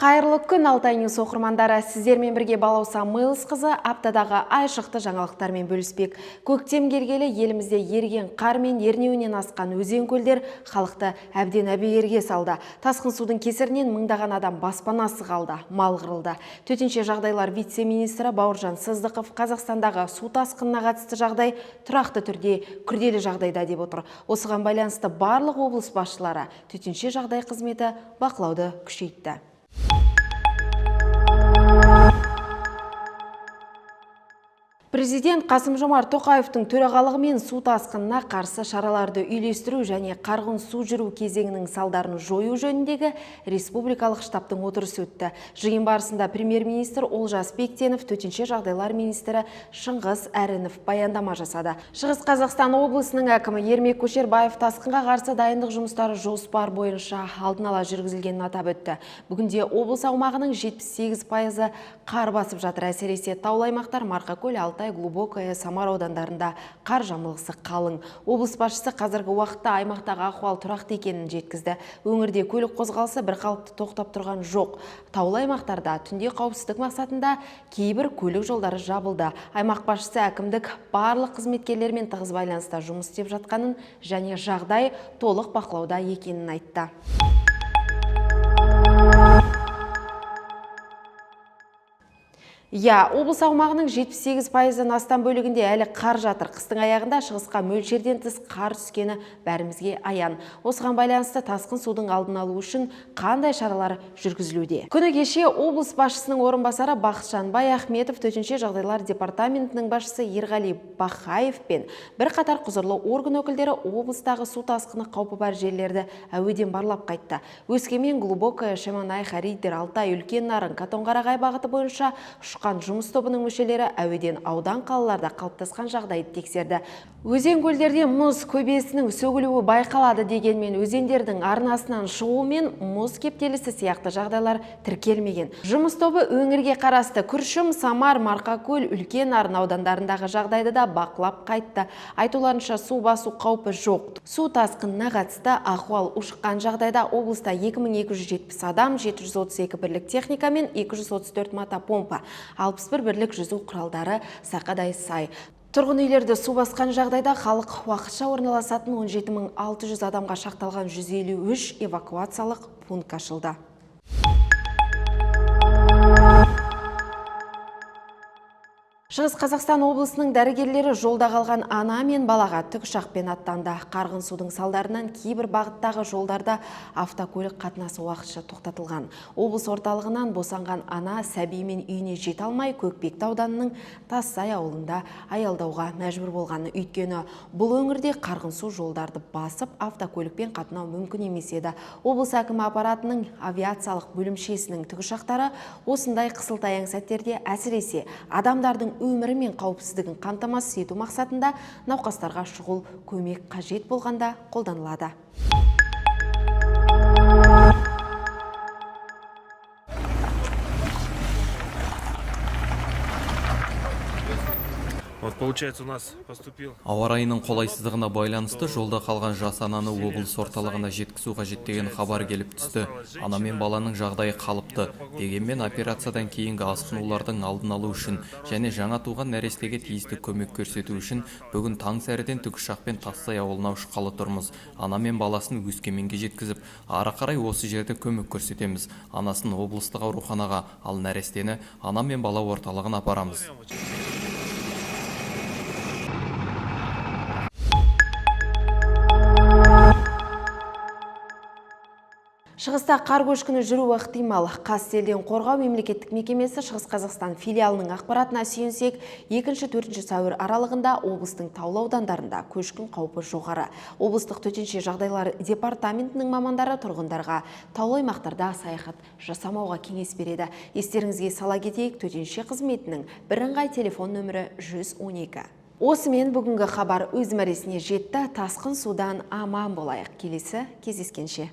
Қайырлы күн, Алтай Ньюс оқырмандары. Сіздермен бірге Балауса Майлысқызы аптадағы айшықты жаңалықтармен бөліспек. Көктем келгелі елімізде еріген қар мен ернеуінен асқан өзен көлдер халықты әбден әбігерге салды. Тасқын судың кесірінен мыңдаған адам баспанасыз қалды, мал қырылды. Төтенше жағдайлар вице-министрі Бауыржан Сыздықов Қазақстандағы су тасқынына қатысты жағдай тұрақты түрде күрделі жағдайда деп отыр. Осыған байланысты барлық облыс басшылары, төтенше жағдай қызметі бақылауды күшейтті. Президент Қасым-Жомарт Тоқаевтың төрағалығымен су тасқынына қарсы шараларды үйлестіру және қарғын су жүру кезеңінің салдарын жою жөніндегі республикалық штабтың отырысы өтті. Жиын барысында премьер-министр Олжас Бектенов, төтенше жағдайлар министрі Шыңғыс Әрінов баяндама жасады. Шығыс Қазақстан облысының әкімі Ермек Көшербаев тасқынға қарсы дайындық жұмыстары жоспар бойынша алдын ала жүргізілгенін атап өтті. Бүгінде облыс аумағының 78%-ы қар басып жатыр. Әсіресе таулы аймақтар Марқакөл, Алтай, Глубокое, Самар аудандарында қар жамылғысы қалың. Облыс басшысы қазіргі уақытта аймақтағы ахуал тұрақты екенін жеткізді. Өңірде көлік қозғалысы бірқалыпты тоқтап тұрған жоқ. Таулы аймақтарда түнде қауіпсіздік мақсатында кейбір көлік жолдары жабылды. Аймақ басшысы әкімдік барлық қызметкерлермен тығыз байланыста жұмыс істеп жатқанын және жағдай толық бақылауда екенін айтты. Иә, облыс аумағының 78%-дан астам бөлігінде әлі қар жатыр. Қыстың аяғында шығысқа мөлшерден тыс қар түскені бәрімізге аян. Осыған байланысты тасқын судың алдын алу үшін қандай шаралар жүргізілуде? Күні кеше облыс басшысының орынбасары Бақытжан Баяхметов төтенше жағдайлар департаментінің басшысы Ерғали Бахаев пен бірқатар құзырлы орган өкілдері облыстағы су тасқыны қаупі бар жерлерді әуеден барлап қайтты. Өскемен, Глубокое, Шемонаиха, Риддер, Алтай, Үлкен Нарын, Катонқарағай бағыты бойынша ұшқан жұмыс тобының мүшелері әуеден аудан қалаларда қалыптасқан жағдайды тексерді. Өзен көлдерде мұз көбесінің сөгілуі байқалады дегенмен, өзендердің арнасынан шығуы мен мұз кептелісі сияқты жағдайлар тіркелмеген. Жұмыс тобы өңірге қарасты Күршім, Самар, Марқакөл, Үлкен Нарын аудандарындағы жағдайды да бақылап қайтты. Айтуларынша, су басу қаупі жоқ. Су тасқынына қатысты ахуал ушыққан жағдайда облыста 2270 адам, 732 бірлік техника мен 234 мотопомпа, 61 бірлік жүзу құралдары сақадай сай. Тұрғын үйлерді су басқан жағдайда халық уақытша орналасатын 17 600 адамға шақталған 153 эвакуациялық пункт ашылды. Шығыс Қазақстан облысының дәрігерлері жолда қалған ана мен балаға тікұшақпен аттанды. Қарғын судың салдарынан кейбір бағыттағы жолдарда автокөлік қатынасы уақытша тоқтатылған. Облыс орталығынан босанған ана сәбиімен үйіне жете алмай, Көкпекті ауданының Тассай ауылында аялдауға мәжбүр болған. Өйткені бұл өңірде қарғын су жолдарды басып, автокөлікпен қатынау мүмкін емес еді. Облыс әкімі аппаратының авиациялық бөлімшесінің тікұшақтары осындай қысылтаяң сәттерде, әсіресе адамдардың өмірі мен қауіпсіздігін қамтамасыз ету мақсатында, науқастарға шұғыл көмек қажет болғанда қолданылады. Вот, получается, у нас поступил Ауа райының қолайсыздығына байланысты жолда қалған жас ананы облыс орталығына жеткізу қажет деген хабар келіп түсті. Ана мен баланың жағдайы қалыпты. Дегенмен операциядан кейінгі асқынулардың алдын алу үшін және жаңа туған нәрестеге тиісті көмек көрсету үшін бүгін таң сәріден тікұшақпен Тассай ауылына ұшқалы тұрмыз. Ана мен баласын Өскеменге жеткізіп, ары қарай осы жерде көмек көрсетеміз. Анасын облыстық ауруханаға, ал нәрестені ана мен бала орталығына апарамыз. Шығыста қар көшкіні жүруі ықтимал. Қазселденқорғау мемлекеттік мекемесі Шығыс Қазақстан филиалының ақпаратына сүйенсек, 2-4 сәуір аралығында облыстың таулы аудандарында көшкін қаупі жоғары. Облыстық төтенше жағдайлар департаментінің мамандары тұрғындарға таулы аймақтарда саяхат жасамауға кеңес береді. Естеріңізге сала кетейік, төтенше қызметінің бірыңғай телефон нөмірі 112. Осымен бүгінгі хабар өз мәресіне жетті. Тасқын судан аман болайық. Келесі кездескенше.